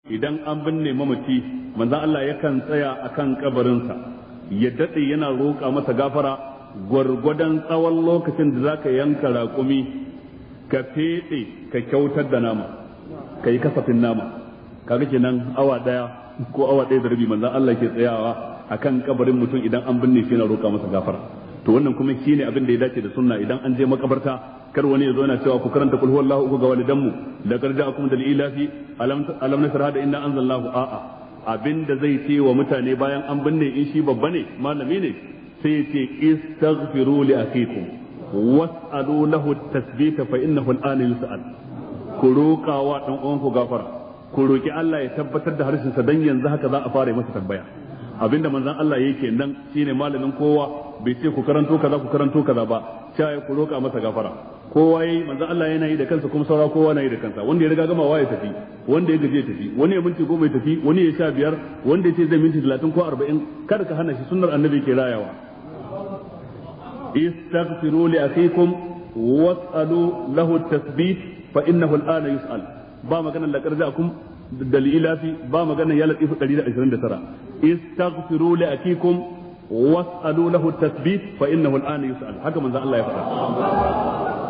Idan an binne mamaci, manzon Allah yakan tsaya akan kabarinsa ya daɗe yana roƙa masa gafara gwargwadon tsawon lokacin da zaka yanka raƙumi ka feɗe ka kyautar da nama, ka yi kasafin nama. Kaga kenan awa ɗaya ko awa ɗaya da rabi manzon Allah ke tsayawa akan kabarin mutum idan an binne shi yana roƙa masa gafara. To wannan kuma shine abin da ya dace da sunna. Idan an je makabarta, kar wani ya zo yana cewa ku karanta kul huwallahu uku ga walidanmu da karja'akum da ilafi alam alam nasra da inna anzalnahu. A'a, abin da zai ce wa mutane bayan an binne, in shi babba ne, malami ne, sai ya ce istaghfiru li akhikum was'alu lahu at-tasbita fa innahu al-ana yus'al. Ku roƙa wa dan uwanku gafara, ku roki Allah ya tabbatar da harshen sa, dan yanzu haka za a fara masa tambaya. Abinda manzon Allah yake nan shine malamin kowa, bai ce ku karanto kaza, ku karanto kaza ba, cewa ku roƙa masa gafara. Kowa yayi, manzon Allah yana yi da kansa, kuma saura kowa na yi da kansa. Wanda ya riga gamawa ya tafi, wanda ya gaje ya tafi, wani ya minti 10 ya tafi, wani ya 15, wanda ya ce zai minti 30 ko 40, kada ka hana shi. Sunnar annabi ke rayawa. Istaghfiru li akhikum was'alu lahu at-tathbit fa innahu al-ana yus'al. Ba maganar laqad ja'akum dalilafi, ba maganar ya latifu 129. Istaghfiru li akikum was'alu lahu at-tathbit fa innahu al-ana yus'al. Haka manzo Allah ya faɗa.